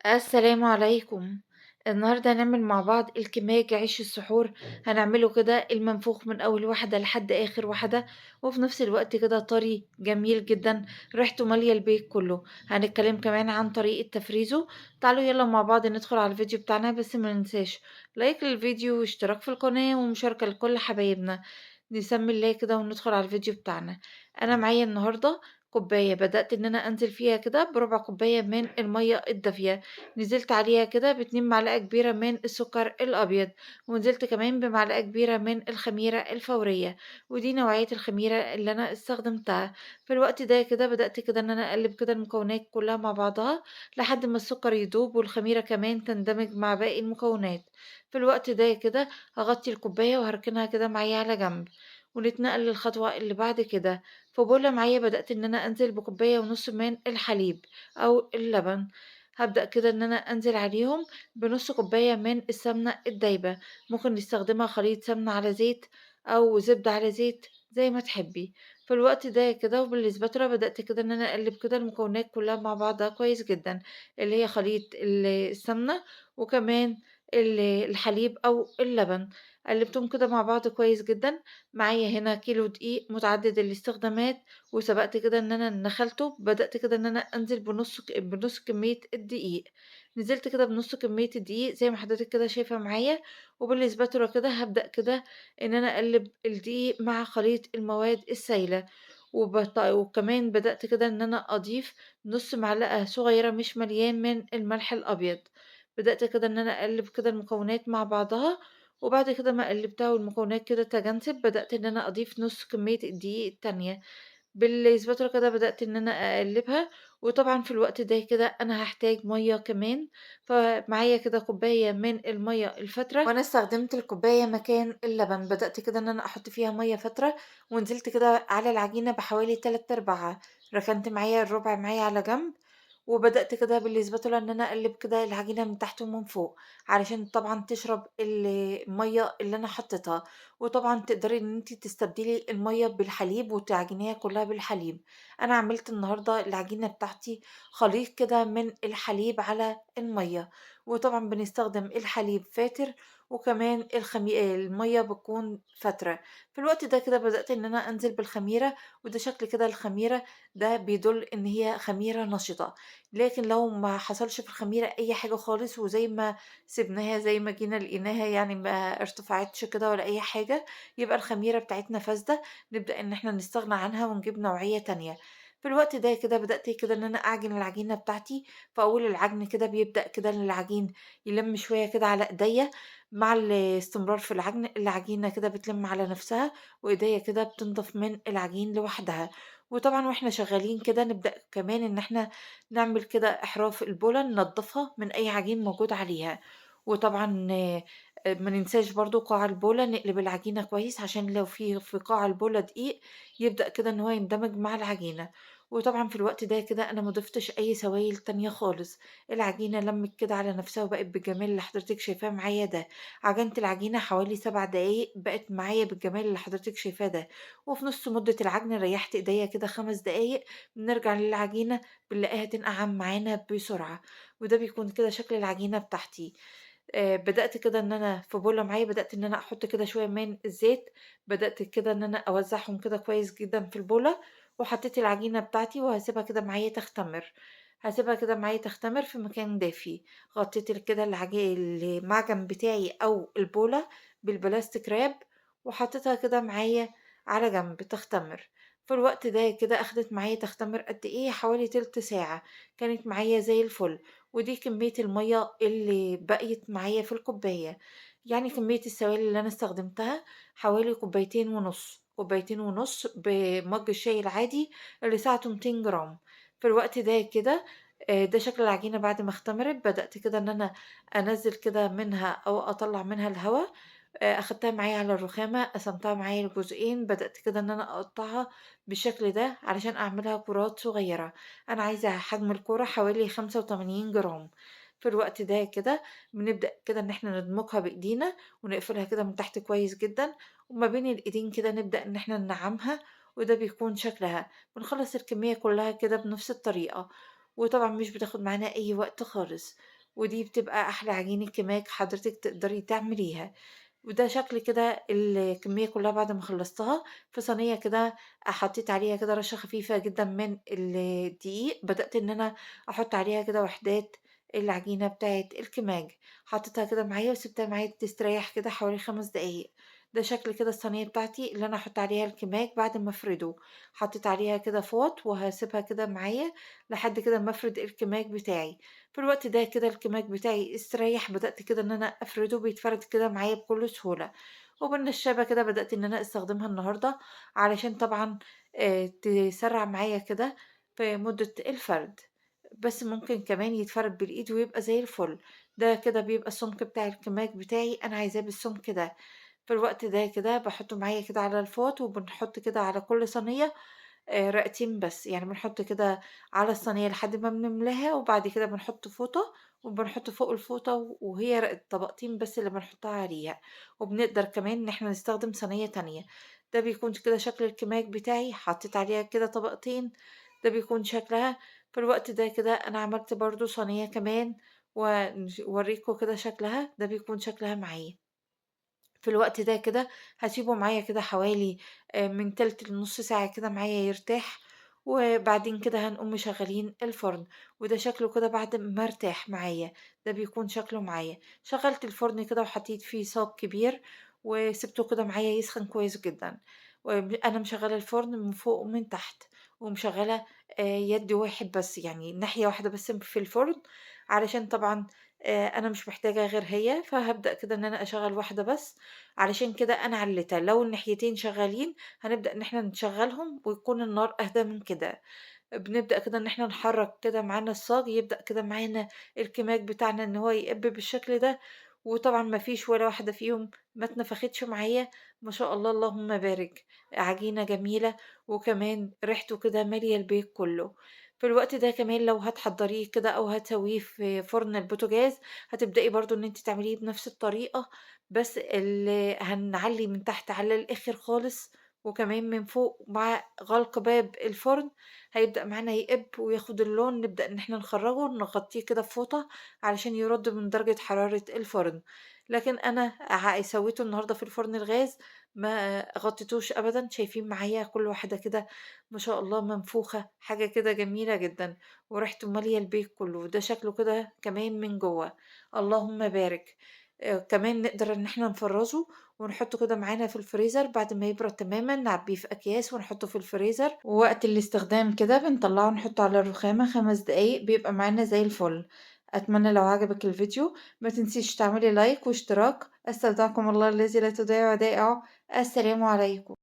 السلام عليكم. النهارده هنعمل مع بعض الكماج عيش السحور، هنعمله كده المنفوخ من أول واحدة لحد آخر واحدة، وفي نفس الوقت كده طري جميل جدًا، ريحته مالية البيت كله. هنتكلم كمان عن طريقة تفريزه. تعالوا يلا مع بعض ندخل على الفيديو بتاعنا، بس ما ننساش like للفيديو واشتراك في القناة ومشاركة لكل حبايبنا. نسمي الله كده وندخل على الفيديو بتاعنا. أنا معايا النهارده كوباية بدأت إن أنا أنزل فيها كده بربع كوباية من المية الدافية، نزلت عليها كده ب2 معلقة كبيرة من السكر الأبيض، ونزلت كمان بمعلقة كبيرة من الخميرة الفورية، ودي نوعية الخميرة اللي أنا استخدمتها. في الوقت ده كده بدأت كده إن أنا أقلب كده المكونات كلها مع بعضها لحد ما السكر يدوب والخميرة كمان تندمج مع باقي المكونات. في الوقت ده كده هغطي الكوباية وهركنها كده معايا على جنب، ونتنقل للخطوة اللي بعد كده. في بولة معايا بدأت إن أنا أنزل بكوباية ونص من الحليب أو اللبن، هابدأ كده إن أنا أنزل عليهم بنص كوباية من السمنة الدايبة، ممكن نستخدمها خليط سمنة على زيت أو زبدة على زيت زي ما تحبي. في الوقت ده كده وبالإسباتولا بدأت كده إن أنا أقلب كده المكونات كلها مع بعضها كويس جدًا، اللي هي خليط السمنة وكمان الحليب أو اللبن، قلبتهم كده مع بعض كويس جدًا. معايا هنا كيلو دقيق متعدد الاستخدامات، وسبقت كده إن أنا نخلته، بدأت كده إن أنا أنزل بنص كمية الدقيق، نزلت كده بنص كمية الدقيق زي ما حضرتِك كده شايفة معايا، وبالإسباتولا كده هابدأ كده إن أنا أقلب الدقيق مع خليط المواد السايلة، وكمان بدأت كده إن أنا أضيف نص معلقة صغيرة مش مليان من الملح الأبيض، بدأت كده إن أنا أقلب كده المكونات مع بعضها، وبعد كده ما قلّبتها والمكونات كده تجانست، بدأت إن أنا أضيف نُص كمية الدقيق التانية، بالspatula كده بدأت إن أنا أقلّبها، وطبعًا في الوقت ده كده أنا هاحتاج مَيّة كمان، فمعايا كده كوباية من المَيّة الفاترة، وأنا استخدمت الكوباية مكان اللبن، بدأت كده إن أنا أحط فيها مَيّة فاترة، ونزلت كده على العجينة بحوالي 3/4، ركنت معايا الربع معايا على جنب، وبدأت كده بالspatula إن أنا أقلّب كده العجينة من تحت ومن فوق، علشان طبعًا تشرب المَيّة اللي أنا حطيتها، وطبعًا تقدري إن أنتِ تستبدلي المَيّة بالحليب وتعجنيها كلّها بالحليب. أنا عملت النهارده العجينة بتاعتي خليط كده من الحليب على المَيّة، وطبعًا بنستخدم الحليب فاتر وكمان المَيّة بتكون فاترة. في الوقت ده كده بدأت إن أنا أنزل بالخميرة، وده شكل كده الخميرة، ده بيدل إن هي خميرة نشطة. لكن لو ما حصلش في الخميرة أي حاجة خالص وزي ما سِبناها زي ما جينا لقيناها يعني ما ارتفعتش كده ولا أي حاجة، يبقى الخميرة بتاعتنا فاسدة، نبدأ إن إحنا نستغنى عنها ونجيب نوعية تانية. في الوقت ده كده بدأت كده إن أنا أعجن العجينة بتاعتي، في أول العجن كده بيبدأ كده إن العجين يلِم شوية كده على إيديّا، مع الاستمرار في العجن العجينة كده بتلِم على نفسها، وإيديّا كده بتنضف من العجين لوحدها. وطبعًا وإحنا شغالين كده نبدأ كمان إن إحنا نعمل كده إحراف البولة ننضّفها من أي عجين موجود عليها، وطبعًا ما ننساش برضه قاع البولة نقلب العجينة كويس عشان لو في قاع البولة دقيق يبدأ كده إن هو يندمج مع العجينة، وطبعًا في الوقت ده كده أنا ما ضفتش أي سوايل تانية خالص، العجينة لمِّت كده على نفسها وبقت بالجمال اللي حضرتِك شايفاه معايا ده، عجنت العجينة حوالي 7 دقايق بقت معايا بالجمال اللي حضرتِك شايفاه ده، وفي نُص مدة العجن ريّحت إيديّا كده 5 دقايق، بنرجع للعجينة بنلاقيها تنقع معانا بسرعة، وده بيكون كده شكل العجينة بتاعتي. بدأت كده إن أنا في بولة معايا بدأت إن أنا أحط كده شوية من الزيت، بدأت كده إن أنا أوزّعهم كده كويس جدًا في البولة، وحطيت العجينة بتاعتي وهاسيبها كده معايا تختمر، هاسيبها كده معايا تختمر في مكان دافي. غطيت كده المعجن بتاعي أو البولة بالبلاستيك wrap وحطيتها كده معايا على جنب تختمر. في الوقت ده كده أخدت معايا تختمر قد إيه، حوالي تِلت ساعة، كانت معايا زي الفل. ودي كمية المَيّة اللي بقيت معايا في الكوباية، يعني كمية السوائل اللي أنا استخدمتها حوالي كوبايتين ونص، كوبايتين ونص بمَج الشاي العادي اللي سعته 200 جرام. في الوقت ده كده ده شكل العجينة بعد ما اختمرت، بدأت كده إن أنا أنزّل كده منها أو أطلّع منها الهوا، أخدتها معايا على الرخامة، قسمتها معايا لجزئين، بدأت كده إن أنا أقطّعها بالشكل ده علشان أعملها كرات صغيرة. أنا عايزة حجم الكورة حوالي 85 جرام. في الوقت ده كده بنبدأ كده إن إحنا ندمجها بإيدينا ونقفلها كده من تحت كويس جدًا، وما بين الإيدين كده نبدأ إن إحنا ننعمها، وده بيكون شكلها. بنخلّص الكمية كلها كده بنفس الطريقة. وطبعًا مش بتاخد معانا أي وقت خالص، ودي بتبقى أحلى عجينة كماج حضرتِك تقدري تعمليها. وده شكل كده الكمية كلّها بعد ما خلّصتها، في صينية كده حطيت عليها كده رشّة خفيفة جدًا من الدقيق، بدأت إن أنا أحط عليها كده وحدات العجينة بتاعة الكماج، حطيتها كده معايا وسِبتها معايا تستريح كده حوالي 5 دقايق. ده شكل كده الصينية بتاعتي اللي أنا هاحط عليها الكماج بعد ما أفرده، حطيت عليها كده فوط وهاسيبها كده معايا لحد كده أمّا أفرد الكماج بتاعي. في الوقت ده كده الكماج بتاعي استريح، بدأت كده إن أنا أفرده، بيتفرد كده معايا بكل سهولة. وبالنشابة كده بدأت إن أنا أستخدمها النهارده علشان طبعًا تسرّع معايا كده في مدة الفرد، بس ممكن كمان يتفرد بالإيد ويبقى زي الفل. ده كده بيبقى السمك بتاع الكماج بتاعي، أنا عايزاه بالسمك ده. في الوقت ده كده باحطه معايا كده على الفوط، وبنحط كده على كل صينية رقتين بس، يعني بنحط كده على الصينية لحد ما بنملاها، وبعد كده بنحط فوطة، وبنحط فوق الفوطة وهي طبقتين بس اللي بنحطها عليها، وبنقدر كمان إن إحنا نستخدم صينية تانية. ده بيكون كده شكل الكماج بتاعي، حطيت عليها كده طبقتين، ده بيكون شكلها. في الوقت ده كده أنا عملت برضه صينية كمان وأوريكم كده شكلها، ده بيكون شكلها معايا. في الوقت ده كده هاسيبه معايا كده حوالي من تلت لنص ساعة كده معايا يرتاح، وبعدين كده هنقوم مشغلين الفرن، وده شكله كده بعد ما ارتاح معايا، ده بيكون شكله معايا. شغلت الفرن كده وحطيت فيه صاج كبير، وسِبته كده معايا يسخن كويس جدًا، أنا مشغلة الفرن من فوق ومن تحت، ومشغلة يد واحد بس، يعني ناحية واحدة بس في الفرن، علشان طبعًا أنا مش محتاجة غير هي، فهابدأ كده إن أنا أشغّل واحدة بس، علشان كده أنا علّيتها، لو الناحيتين شغالين هنبدأ إن إحنا نشغّلهم ويكون النار أهدى من كده. بنبدأ كده إن إحنا نحرّك كده معانا الصاج، يبدأ كده معانا الكماج بتاعنا إن هو يقِب بالشكل ده، وطبعًا ما فيش ولا واحدة فيهم ما اتنفختش معايا، ما شاء الله اللهم بارك، عجينة جميلة وكمان ريحته كده مالية البيت كله. في الوقت ده كمان لو هتحضّريه كده أو هتسويه في فرن البوتاجاز، هتبدئي برضه إن أنتِ تعمليه بنفس الطريقة، بس هنعلّي من تحت على الآخر خالص، وكمان من فوق مع غلق باب الفرن، هيبدأ معانا يقِب وياخد اللون، نبدأ إن إحنا نخرّجه نغطّيه كده بفوطة علشان يرُد من درجة حرارة الفرن. لكن أنا سويته النهارده في الفرن الغاز، ما غطيتوش أبدًا، شايفين معايا كل واحدة كده ما شاء الله منفوخة، حاجة كده جميلة جدًا، وريحته مالية البيت كله، وده شكله كده كمان من جوّه، اللهم بارك. كمان نقدر إن إحنا نفرّزه ونحطه كده معانا في الفريزر بعد ما يبرد تمامًا، نعبّيه في أكياس ونحطه في الفريزر، ووقت الاستخدام كده بنطلّعه نحطه على الرخامة 5 دقايق بيبقى معانا زي الفل. أتمنى لو عجبك الفيديو ما تنسيش تعملي like واشتراك. أستودعكم الله الذي لا تضيع ودائعه. السلام عليكم.